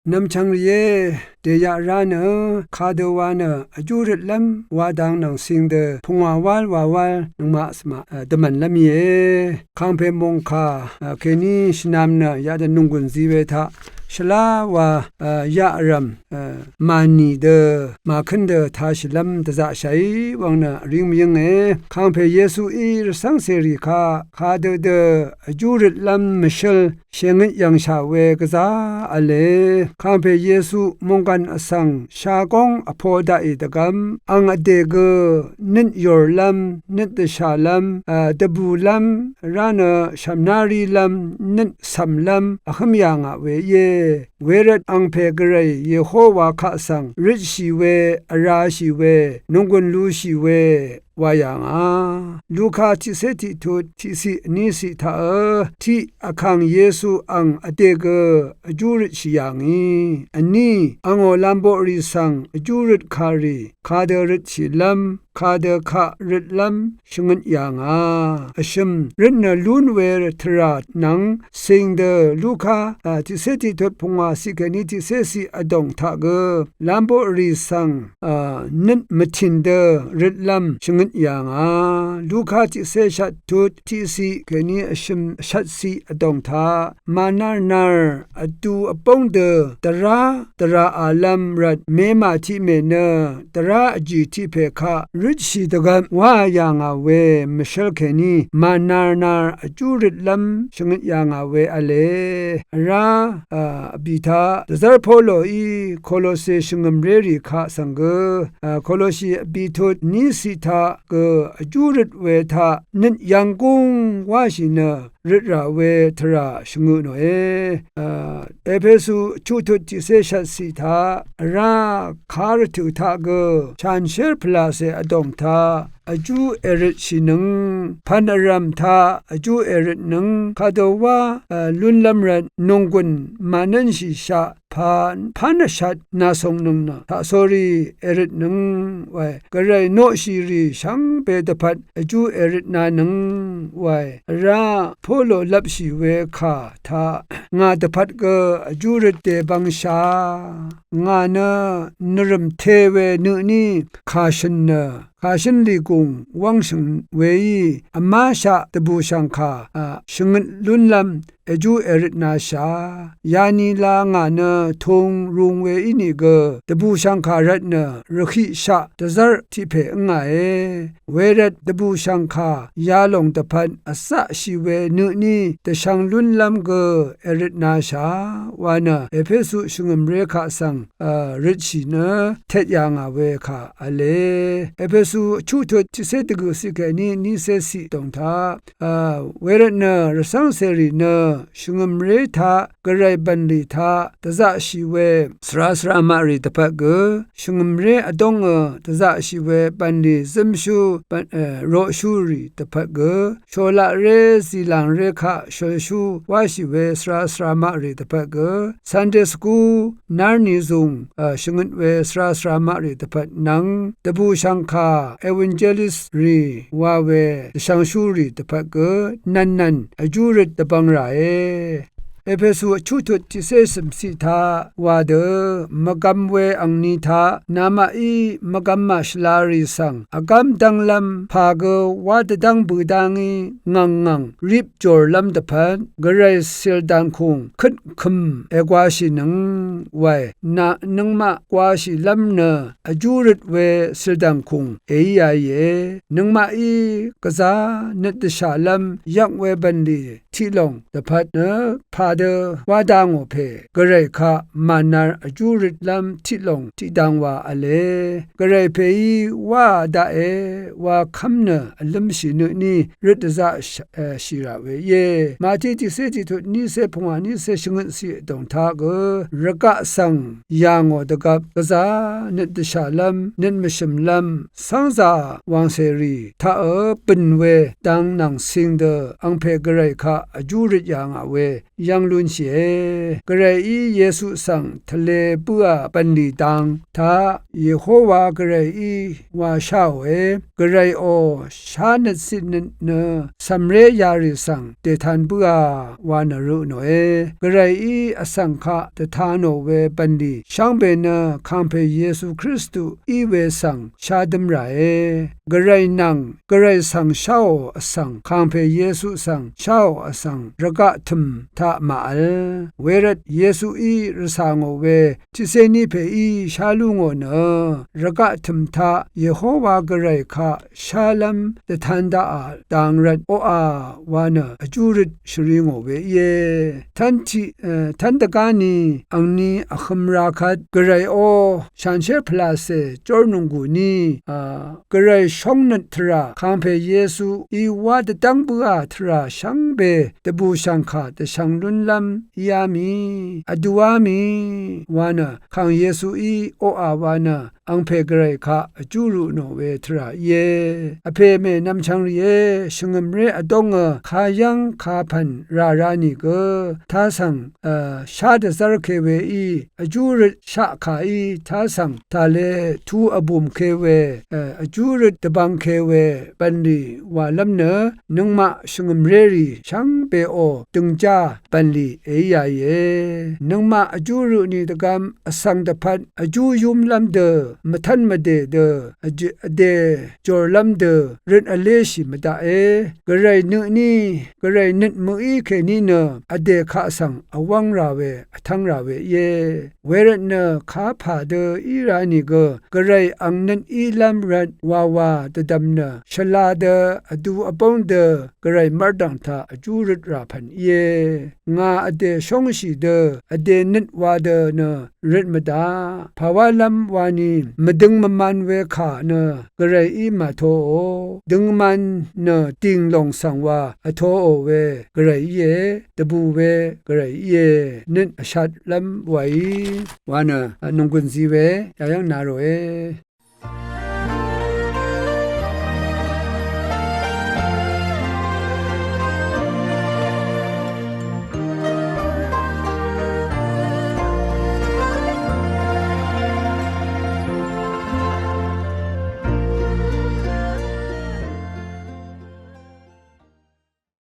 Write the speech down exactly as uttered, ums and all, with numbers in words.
Nv̀mchv̀ng rìé, dèyaq rá nø, kadø wa nø, vjú røtlv́m, wa dang nvng cing dø, pungwà wál wa wál, nøngmaq svmaq, dvmv̀nlv́m íe. Kangpe mòngkà, kèní shvnam nø, yadø nònggùn zi we taq, shvlá wa, yaq rv̀m, mànì dø, màkǿn dø, tashìlv́m, dvzaqshàí, wvng nø, vríng mvyǿnge. Kangpe Yesuí, rvcv́ngcèrì kaq, kadø dø, vjú røtlv́m, mvshǿl, shèngøt yv̀ngshà we gvzá v̄le. Kangpe Yesu mònggàn vsvng shagóng vpo daqì dvgvm ang vdè gø nøt yòrlv́m, nøt dvshàlv́m, dvbùlv́m, rá nø shv̀mná rílv́m, nøt cv̀mlv́m vhǿm yà ngà we íe. Wervt angpè Gvray Yehowa kaq svng røtshì we, vrashì we, nònggùn lushì we, wa yà ngà. Luka tiqcé tiqtut tiqciq vníciq taqø tiq vkàng Yesu ang vdè gø vjú røtshì yà ngì. Vní angò lamboqrì svng vjú røt kàrì kadø røtshìlv́m, kadø kaq røtlv́m shvngøt yà ngà. Vshø̀m røt nø lún we tvrà nvng cing dø Luka tiqcé tiqtut pungwà ciq kèní tiqcé ciq vdòng taq gø lamboqrì svng nøt mvtìn dø røtlv́m shvngøt yà ngà. Luka tiqcé shvttut tiqciq kèní vshø̀m shvtciq vdòng taq mànarnar vdu vbóng dø dvrá dvrà àlv́m rvt memà tiqmè nø dvrá vjì tiqpè kaq røtshì dvgvp wá yà ngà we mvshǿl kèní mànarnar vjú røtlv́m shvngøt yà ngà we v̄le. Vrá vbì taq dvzv́r Poloí Kolose shvngø̀mrérì kaq svng gø Kolosi vbì tut níciq taq gø vjú røt we taq nøt yv̀nggúng wáshì nø røt rà we tvrà shvngø tnòe. Epesu chuqtut tiqcé shvtciq taq vrá ka rvtø̀ taq gø shanshér pvlàcè vdòng taq vjú èrøtshìnøng pv̀n vrv̀m taq vjú èrøtnøng kadø wá lúnlv́m rvt nònggùn mànǿnshìshaq pà pán vshat nàsòngnøng nø taqsórí èrøtnøng wae. Gvray noqshìrì shvngbe dvpvt vjú èrøtnanøng wae. Vrá Polo lvpshì we kà taq ngà dvpvt gø vjú røt dèbvngsha ngà nø nvrø̀m te we nø tní kàshø̀n nø kàshǿn lìgùng wv́ngshø̀ng weí vmáshaq dvbùshv̀ngkà shvngøt lúnlv́m èjú èrøtnashà. Yanila ngà nø tung rung we ínìgø dvbùshv̀ngkà rvtnø rvhiqshaq dvzv́r tiqpè ǿngàe. Wervt dvbùshv̀ngkà yalòng dvpvt vzaqshì we nø tní dvshvng lúnlv́m gø èrøtnashà wa nø Epesu shvngø̀mré kaq svng røtshì nø tet yà ngà we kà v̄le. Epesu chuqtut tiqcé dvgø̀ ciq kèní nícé ciq dòng taq wervt nø rvcv́ngcèrì nø shvngø̀mré taq Gvray bv̀nlì taq dvzaqshì we svra svra maqrì dvpvt gø shvngø̀mré vdóngø dvzaqshì we bv̀nlì zǿmshú roqshúrì dvpvt gø sholaqré zìlàngré kaq shølshú wáshì we svra svra maqrì dvpvt gø Sunday school nárni zùng shvngøt we svra svra maqrì dvpvt nvng dvbùshv̀ngkà evangelist rì wa we dvshvngshúrì dvpvt gø nv̀nnv̀n vjú røt dvbvng ràe. Epesu chuqtut tiqcé cø̀mciq taq wa dø mvgvm we angni taq namaqí mvgvm màshvlarì svng vgv́m dv́nglv́m pà gø wá dvdv́ng bø dá ngí ngv̀ng ngv̀ng rip jòrlv́m dvpvt Gvray cìldv̀ngkùng køt kø̀m ègwashìnøng wae. Nøngmaq gwashìlv́m nø vjú røt we cìldv̀ngkùng èíāìe. Nøngmaqí gvzá nøt dvshàlv́m yvk we bv̀nlì tiqlòng dvpvt nø pàdø wá dangò pè Gvray kaq mànar vjú røtlv́m tiqlòng tiqdang wa v̄le. Gvray pèí wáā daqe wa kv́m nø vlǿmshì nø tní røt dvzaqshì rà we íe. Màti tiqcé tiqtut nícé pungwà nícé shvngøtciq dòng taq gø rvgaq svng yà ngò dvgvp gvzá nøt dvshàlv́m nøt mvshø̀mlv́m cv́ngzà wàngcèrì taqø bø̀n we dang nvng cing dø angpè Gvray kaq vjú røt yà ngà we yv́ng lúnshìe. Gvrayí Yesu svng tvle bǿà bv̀nlì dang taq Yehowa Gvrayí wa sháòe. Gvrayò shánøt citnøt nø cv̀mré yarì svng dètan bǿà wa nø rø nòe. Gvrayí vsvng kaq dvta nò we bv̀nlì shvngbe nø kàngpè Yesu Kristu í we svng shá dǿm ràe. Gvray nvng Gvray svng sháò vsvng, kàngpè Yesu svng sháò vsvng rvgaq tø̀m taq màvl. Wervt Yesuí rvcà ngò we tiqcé ní pèí shá lú ngò nø rvgaq tø̀m taq Yehowa Gvray kaq shálv́m dvtan daqà dang rvt oqà wa nø vjú røt shvri ngò we íe. Tv́n tiq, e, tv́n dvgáni angni vhø̄m ra kvt Gvrayó shanshér pvlàcè jórnònggù ní, a, Gvray shóngnøt tvrà kàngpè Yesuí wá dvdv́ng bǿà tvrà shvngbe dvbùshv̀ngkà dvshvng lúnlv́m íá mì, vdūá mì wa nø kàng Yesuí oqà wa nø angpè Gvray kaq vjú rø nò we tvrà íe. Vpè mè nvmchvng rìé, shvngø̀mré vdóngø kayv́ng kapv̀n rà ra nìgø tasvng, e, shá dvzv́rke weí vjú røt shaqkàí tasvng tàle tu vbùmke we, e, vjú røt dvbvngke we bv̀nlì wàlv́m nø nøngmaq shvngø̀mrérì shvngbeò døngjá bv̀nlì èíāìe. Nøngmaq vjú rø ni dvgvm vsvng dvpvt vjú yúmlv́m dø, mvtv́n mvdè dø, vdè jòrlv́m dø røt vléshì mvdaqe. Gvray nø tní, Gvray nøt mø̀í kèní nø vdè kaq svng vwv́ng rà we, vtv́ng rà we íe. Wervt nø kapà dø í ra nìgø Gvray ang nøt ílv́m rvt wawa dvdvm nø shvla dø vdu vbóng dø Gvray mv́rdv̀ng taq vjú røt rà pv̀n íe. Ngà vdè shóngshì dø vdè nøt wa dø nø røt mvdaq. Pàwálv́m wani mvdøng mvman we kà nø Gvrayí màtoò. Døngman nø dìng lòng svng wa vtoò we Gvray íe. Dvbù we Gvray íe. Nøt vshatlv́m waí wa nø nònggùn zi we yayv́ng na ròe.